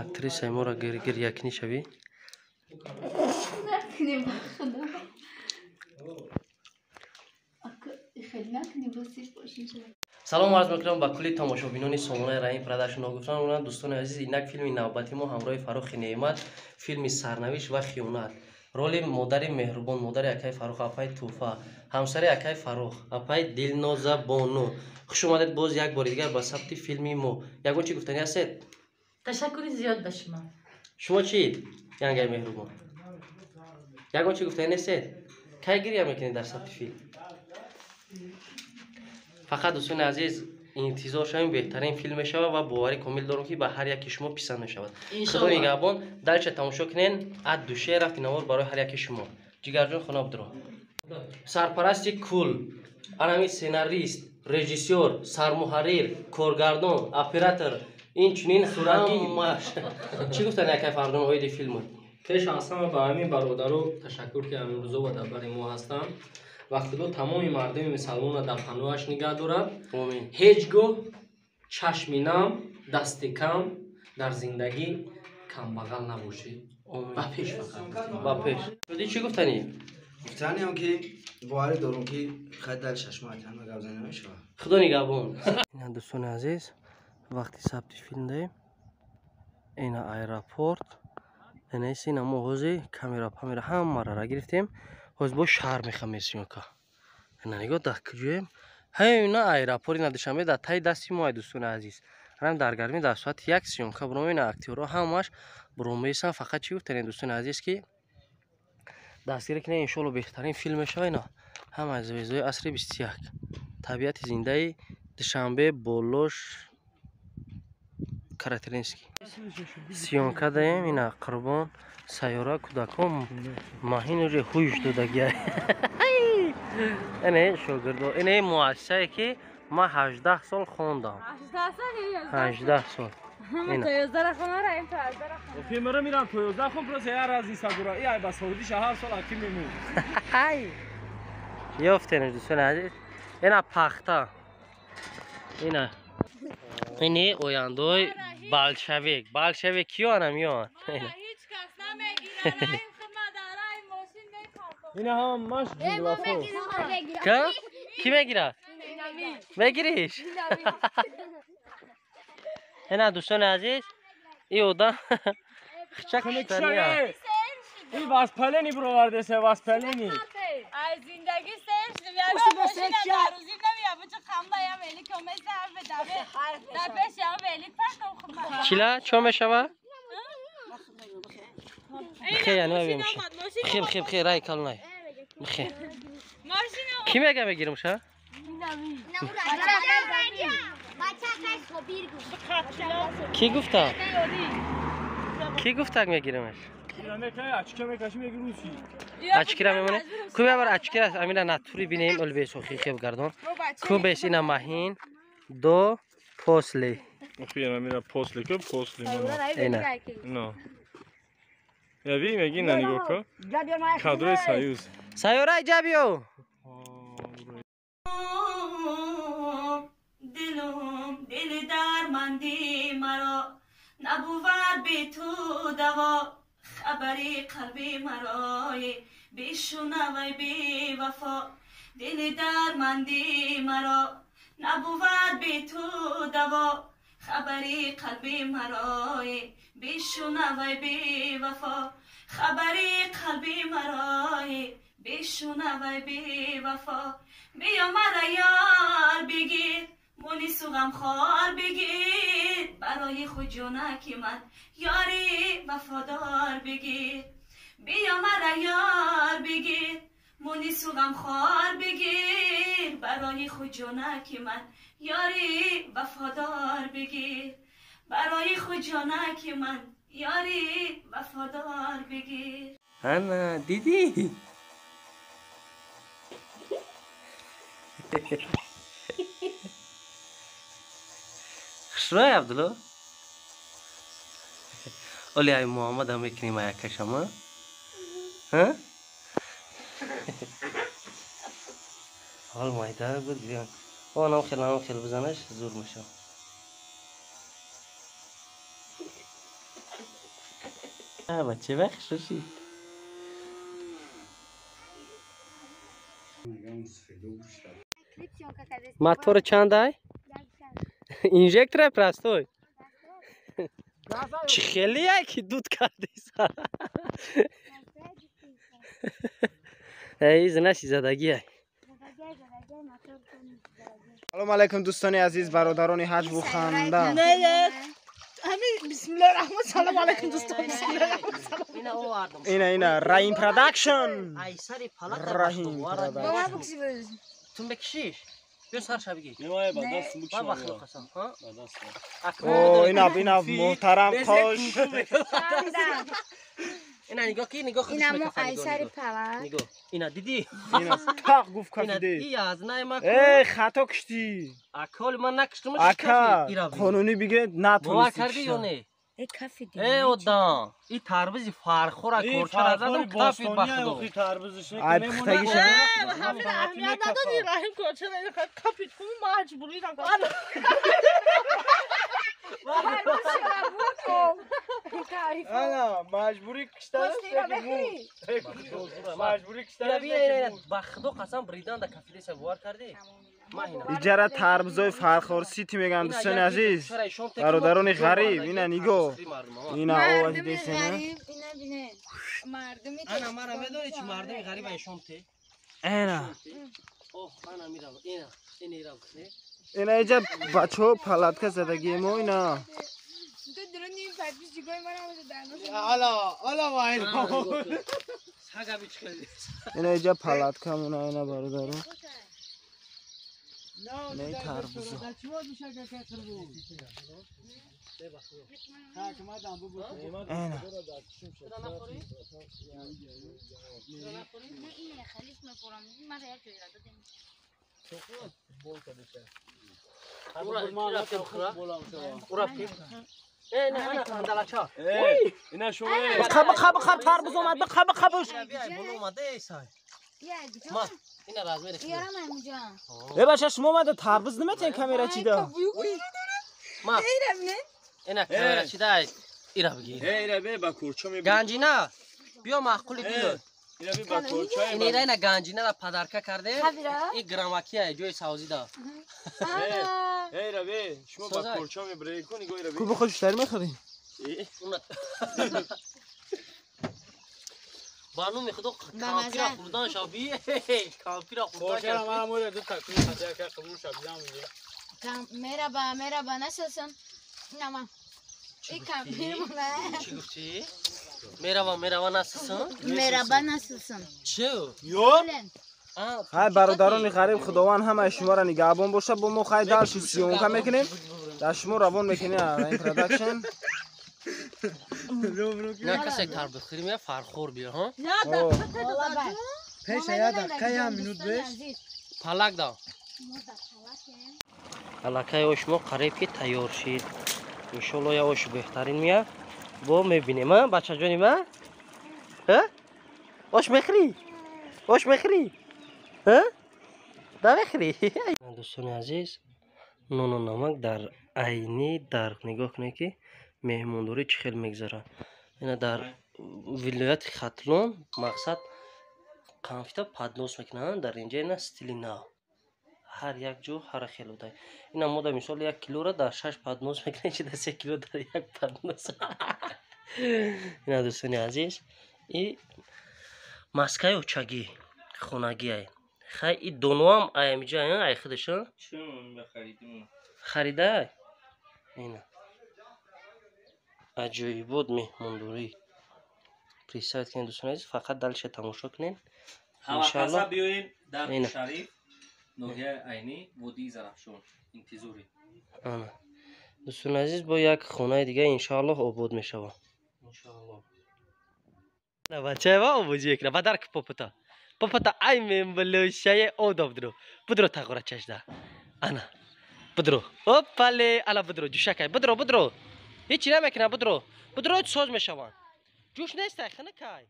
Актрисаи моро гирякунӣ шавӣ. Салом арз мекунам ба кулли тамошобинони сомонаи Раҳим Продакшн. Ногуфта намонад, дӯстони азиз, инак филми навбати мо ҳамроҳи Фаррухи Неъмат, филми Сарнавишт ва хиёнат. Роли модари меҳрубон, модари акаи Фаррух, апаи Тӯҳфа, ҳамсари акаи Фаррух, апаи Дилноза Бону. Хуш омадед боз як бори дигар ба сабти филми мо. Ягон чӣ гуфтанӣ ҳастед? Ташаккури зиёд ба шумо. Шумо чӣ, янгаи меҳрубон? Ягон чӣ гуфтанӣ нестед? Кай гиря мекунед дар сабти филм? Фақат, дӯстони азиз, интизор шавем, беҳтарин филм мешавад ва боварӣ комил дорам, ки ба ҳар яки шумо писанд мешавад. Худо нигаҳбон, дальше тамошо кунен. Ад душе рафти навор барои ҳар яки шумо. Ҷигарҷон, хона бидро. Сарпарасти кул, анами сценарист, режиссёр, сармуҳаррир, коргардон, оператор, инчунин ҳамаш. Чӣ гуфтан, якай Фарҳон, оиди филму? Пеш аз ҳама ба ҳамин бародаро ташаккур, ки ҳамин рӯзо ба дар бари мо ҳастанд ва Худо тамоми мардуми мусалмонро дар паноҳаш нигаҳ дорад. Ҳеҷ гоҳ чашми нам, дасти кам, дар зиндагӣ камбағал набошед. Ба пеш, фақат ба пеш. Чӣ гуфтанӣ? Гуфтаниам, ки боварӣ дорам, ки хай дар 6 моҳ ҳама гап зани намешавад. Худо нигаҳбон. Ина, дӯстони азиз, вақти сабти филм даем. Ина аэропорт, инаис, ина мо ҳози камера памера ҳамаро гирифтем. Ҳоз бо шаҳр мехам съёмка. Ина нигоҳ, дар куҷоем? Ҳай, ина аэропорт, ина Душанбе дар таи дасти мо. Дӯстони азиз, рам дар гармӣ дар соати 1 съёмка буром. Ина актёрҳо ҳамаш буромесан. Фақат чӣ гуфтанем, дӯстони азиз, ки дастгирӣ кунед, иншоалло беҳтарин филм мешава. Ина ҳама звездои асри 21, табиати зиндаи Душанбе, болош Каратеринский. Съёмка даем. Ина Қурбон, Сайёра, кӯдакон, маҳин уже ҳуш додагия. Ине шогирдо, ине муассисае, ки ман 18 сол хондам, 18 сол. Филмро мирам то 11 хон, просто я раз исагура и ай ба саудиша ҳар сол аким мемур. Ёфтенеш, дӯстони азиз, ина пахта, ина ини ояндои болшевик. Болшевик киё анам ён? Ина ҳамаш ҷинглафо. Ки мегирад? Мегириш? Ина, дӯстони азиз, и одам хичак. И воспаление бировардесе, воспаление. Аз зиндагӣ сер шудем, ягон мошина дар рӯзӣ намея, буча қамла ям велик омеса дар пеш ям велик партом худма. Чила чо мешава? Бихе, яъне мебинем. Бихе, бихе, бихе, рай калнай. Бихе. Ки мега мегирим ша? Ки гуфта? Ки гуфтак мегиримаш? Ачкира мемоне? Ку бабар ачкира, амина натури бинем, олбес охи хеб гардон. Ку бес, ина маҳин до после. Охи, после ку после. Ина. Но. Я ви меги на нигоҳ ку. Кадрои Союз. Сайёра, иҷа биё. Дилум, дили дарманди маро набувад би ту даво, хабари қалби марои бишунавай бевафо. Дили дарманди маро набувад би ту даво, хабари қалби марои бишунавай бевафо, хабари қалби марои бишунавай бевафо. Биё, мара ёр бигир, мунису ғамхор бигир, барои худ ҷонаки ман ёри вафодор бигир. Биё, мара ёр бигир, мунису ғамхор бигир, барои худ ҷонаки ман ёри вафодор бигир, барои худ ҷонаки ман ёри вафодор бигир. Ана, дидӣ? Хушрӯй, Абдулло. Оли ай Муҳаммадам мекунем аякашама. Ҳол майда буд. Онам хел, анам хел бизанаш, зур мешавад. Бача вақт шушид. Мотор чандай? Инжектор простой. Чи хеле яки дуд кардиса. Эй, знаши задагӣ. Салом алейкум дӯстони азиз, бародарони ҳаҷву ханда. Бисмиллоҳи раҳмон. Салом алейкум дӯстон. Бисмиллоҳи раҳмон. Ина ина Раҳим Продакшн. Раҳим Продакшн. Тун бекишиш. Биё сарша бигир. О, ина ина муҳтарам қош. Ина нигоҳ ки нигоҳ худаш Ина мо айсари пала. Нигоҳ. Ина дидӣ? Ина тақ гуфт кафиде. Ина аз най ма. Э, хато куштӣ. Акол ман накуштум. Ака, қонунӣ бигир натонистӣ. Бовар кардӣ ё не? Э, кафиде. Э, одам. И тарбизи фархора корчара задам кафид ба худо. Ай пухтагиша. Ҳамин аҳамият надодӣ Раҳим корчара кафид кун маҷбурӣ накард. Ана маҷбурӣ киштан маҷбурӣ киштан. Ба худо қасам бридан да кафидеса бовар кардӣ? Иҷара тарбузои Фархор Сити мегӯянд дӯстони азиз, бародарони ғариб. Ина нигоҳ, ина овази десена. Ана мара медонӣ чи мардуми ғариб айшом те? Ана Оҳ, ана мирав, ина, ина ирав. Ина иҷа бачаҳо палатка задагии мо ина. Ина иҷа палаткамона ина бародаро. Ина тарбузо. Ина. Қаб қаб қаб тарбуз омад, қаб қабуш. Э бача, шумо омада тарбуз наметен камера чида? Ма. Ина камера чида ира бигир. Э ира бе ба курча меб. Ганҷина. Биё маъқули биё. Ира бе ба курча. Ина ина ганҷинара падарка кардем. Ин грамакия ҷои савзида. Э ира бе, шумо ба курча мебаред ку нигоҳ ира бе. Ку бихош тар мехӯрӣ? Ба номи худо кампира хӯрдан шаби. Кампира хӯрдан. Курчара мара море ду та куни хатия ка қабул шабидам. Мераба, мераба, насылсың? Инама. И кампир мона. Чӣ гуфтӣ? Мераба, мераба насылсың? Мераба насылсың. Чӣ? Ё? Хай бародарони ғариб, Худованд ҳамаи шуморо нигаҳбон бошад. Бо мо хай дальше съёмка мекунем. Дар шумо равон мекунем Раҳим Продакшн. На касе тарбуз хӯрӣ мея Фархор биё, ҳа? Пеша я дақиқа я минут беш. Палак да. Аллакай ош мо қариб ки тайёр шид. Иншолло я ош беҳтарин мея. Бо мебинем, а бачаҷони ма? Ҳа? Ош мехӯрӣ? Ош мехӯрӣ? Ҳа? Да мехӯрӣ? Дӯстони азиз, нону намак дар айни дар нигоҳ кунед ки меҳмондорӣ чӣ хел мегузарад. Ина дар вилояти Хатлон мақсад конфита поднос мекунанд, дар инҷа ина стили нав. Ҳар як ҷо ҳар хел буда. Ина мо дар мисол 1 килоро дар 6 поднос мекунем, чи дар 3 кило дар 1 поднос. Ина дӯстони азиз, и маскаи очагӣ хонагиай. Хай и доноам ай амиҷа ай худаш харидай. Ина аҷоибот меҳмондорӣ. Представить кунед дӯстони азиз, фақат дальше тамошо кунед. Иншаллоҳ биёем дар Шариф, ноҳияи Айнӣ, водии Зарафшон. Интизорӣ. Ана дӯстони азиз, бо як хонаи дига иншоаллоҳ обод мешавад. Иншоаллоҳ. Бачаева обозӣ мекунад. Бадар ки попута. Попута ай мембалошае одоб будро. Будро тағора чашда. Ана. Будро. Опале, ана будро ҷӯшакай. Будро, будро. Ҳеҷ чи намекунад, будро. Будро соз мешаванд. Ҷӯш нестай, хунукай.